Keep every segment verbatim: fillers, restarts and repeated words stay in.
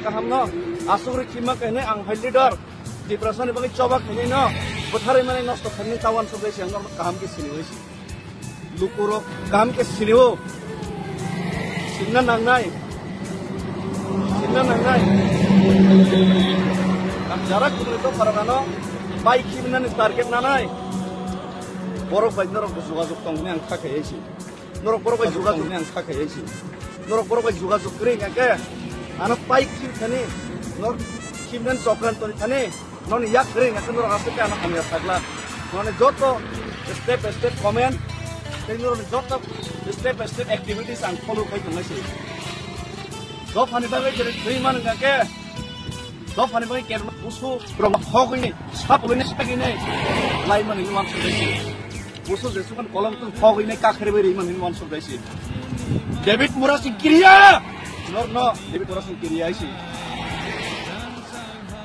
Kaham no aswk rwi khima khe hinwi ang hai leader. Tiprasa ni bagwi choba khainai no bwtharwi mani nosto khainai ta uansuk bai se ang norok kaham khe sini bai se. Lukurok kaham khe sini o. Sinna nangnai. Sinna nangnai. Ang jara kubri to paragano bai khibnani target nanai. Borok bai norok jogajog tong hinwi ang kha khainai se. Norok borok bai jogajog ni ang kha khainai se. Norok borok bai jogajog kwrwi hwnkhe ano pai khim thani, norok khimnani chokran toni thani, noni yak kwrwi hwnkhe norok aswk khe ano hamya sakla. Noni joto step by step comment tei norok joto step by step activities ang follow khai tongnai se. Dophani bagwi jerai thwi man hwnkhe Dophani bagwi kerma busu rok hogwi ni, sap hogwi ni, sagwi ni. Lai mani ni wansuk dai si. Busu jesukan kolom tu hogwi ni, kakhre bai ri mani ni wansuk dai si. David Murasing kiriya. Nor no, David Murasing kiriya si.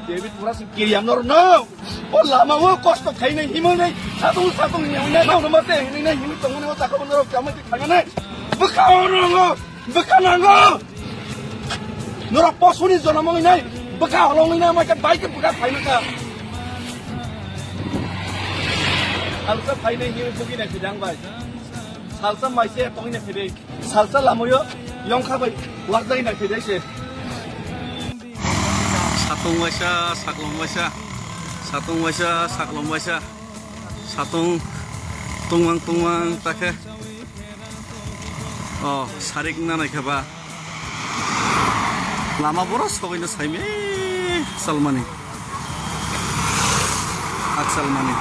David Murasing kiriya nor no. O lama o kosto khainai himoi nai, satung satung ni nai, nai, nai, mate, nai, nai, himoi tongmani o chakabo norok chamai thanganai. Bwkha o no. Bwkha nango. Norok posuni jonom wngwi nai, bwkha holong wngwi nai, mai khe bai khe bwkha phaino kha. Salsa phainai hiwi bugwi nai phidang bai. Salsa maise tongwi nai phidai. Salsa lamoyo yongkha bai lakjagwi nai phidai se. Satung waisa, saklom waisa. Satung waisa, saklom waisa. Satung tungwang tungwang takhe. Oh, sarik na naikha ba. Lama boro sogwi no saime salmani. Ak salmani.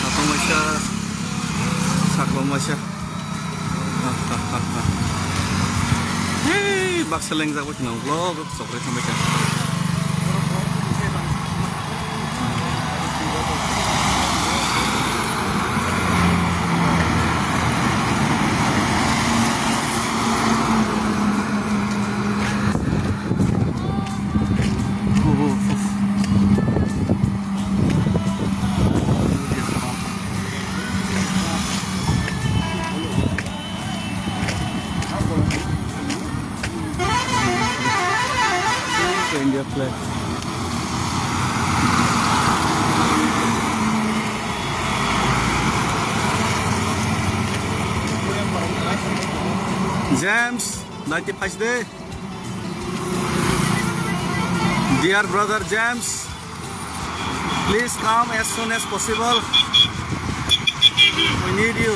Satung waisa, saklom waisa. Hey, baksa lengjak bai kheno vlog chokrai thangbai kha. India flag. James, ninety-five day. Dear brother James, please come as soon as possible. We need you.